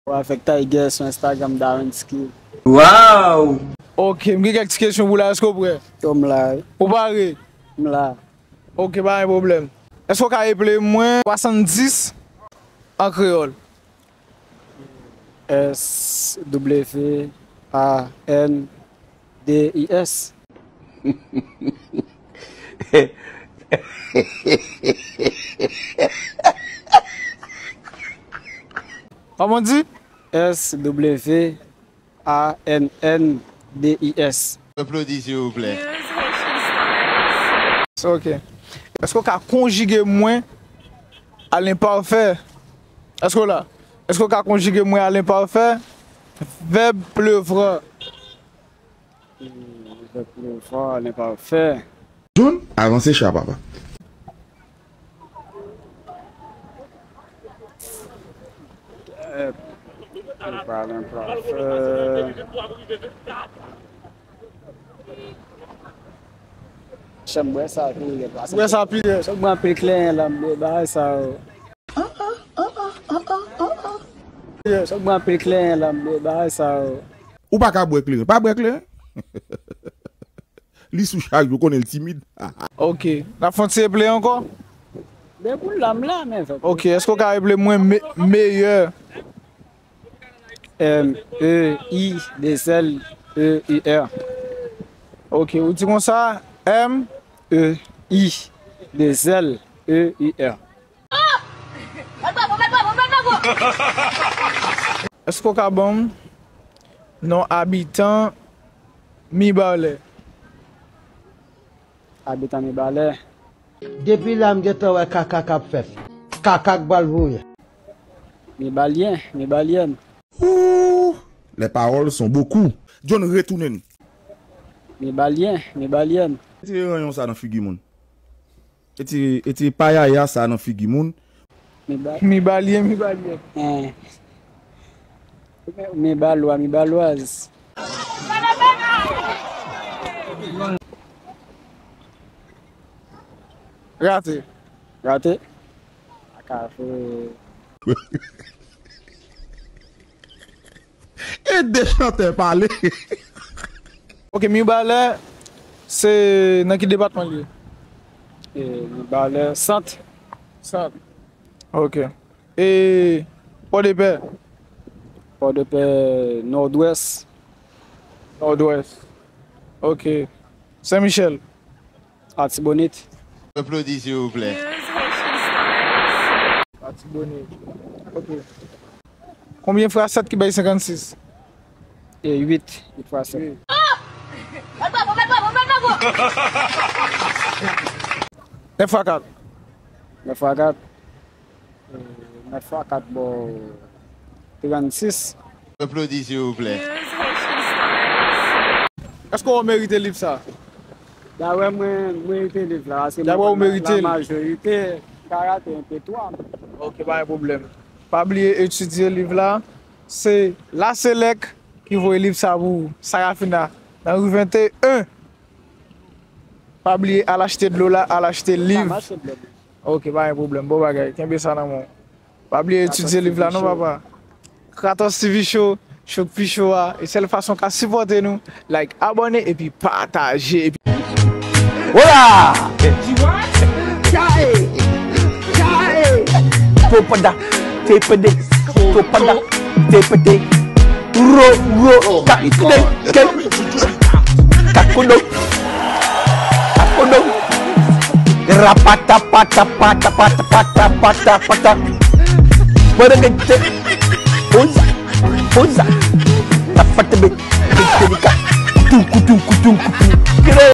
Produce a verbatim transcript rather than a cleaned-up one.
Ou avèk Tiger sou Instagram, Darensky. Wow! Ok, m gen kèk ti kesyon pou la, èske w prè? Yo, m la, wi. Ou pare? M la. Ok, pa gen pwoblèm. Èske w ka eple mwen swasanndis an kreyòl? S W A N D I S. Kòman w di? S W A N N D I S. Aplodi, silvouplè. Ok. Èske w ka konjige mwen a lenpafè? Èske w la? Èske w ka konjige mwen a lenpafè? Vèb pleuvra. Vèb pleuvra a lenpafè. John, avanse cha, papa. Chanm bwè sa pi rèd. Bwè sa pi rèd. Chanm bwè anpil kleren la, m bwè bagay sa yo. Chanm bwè anpil kleren la, m bwè bagay sa yo. Ou pa ka bwè kleren. Pa bwè kleren. Li sou chak jou, konnen l timid. Ok. N ap fè yon ti eple ankò? Depi w la, m la, men fè. Ok, èske w ka eple mwen me-, meyè? M E I deux L E U R. Ok, ou di konsa, M E I deux L E U R. Èske w ka ban m non abitan Mibalè? Abitan Mibalè. Depi la m gentan wè kaka k ap fèt. Kaka k pral voye. Mibalyen, Mibalyèn. Ouh, les paroles sont beaucoup. John, retounen. Mibalyen, Mibalyèn. Retire ranyon sa nan figi moun. Retire, retire payaya sa nan figi moun. Miba-, Mibalyen, Mibalyèn. Eh. Mibalwa, Mibalwaz. Rate. Rate. Kaka fè. Ede chantè pale. Ok, Mibalè, se nan ki depatman l ye? E, Mibalè, Sant. Sant. Ok. E Pòdepè? Pòdepè, Nòdwès. Nòdwès. Ok. Sen Michèl? Atibonit. Aplodi, silvouplè. Atibonit. Ok. Konbyen fwa sèt ki bay senkannsis? E uit, uit fwa sèt. Nèf fwa kat. Nèf fwa kat. E, nèf fwa kat, bon, trannsis. Aplodi, silvouplè. Èske w merite liv sa? Daprè mwen, m merite liv la, paske m konn la majorite karate enpe twa. Ok, pa gen pwoblèm. Pa bliye etidye liv la. Se La Selèk ki voye liv sa pou ou. Sarafina, nan ri venteyen. Pa bliye al achte dlo la, al achte liv. Ok, pa gen pwoblèm. Bon bagay. Kenbe sa nan men w. Pa bliye etidye liv la non, papa. Kratos T V Show, show k pi cho a. E sèl fason w ka sipòte nou, like, abòne epi pataje. Epi... Hola! Chae! Chae! Topada, tepede, topada, tepede. Ro, ro, kakide, ke, kakodo. Akodo. Rapata, pata, pata, pata, pata, pata, pata. Bwè de gete. Oza. Oza.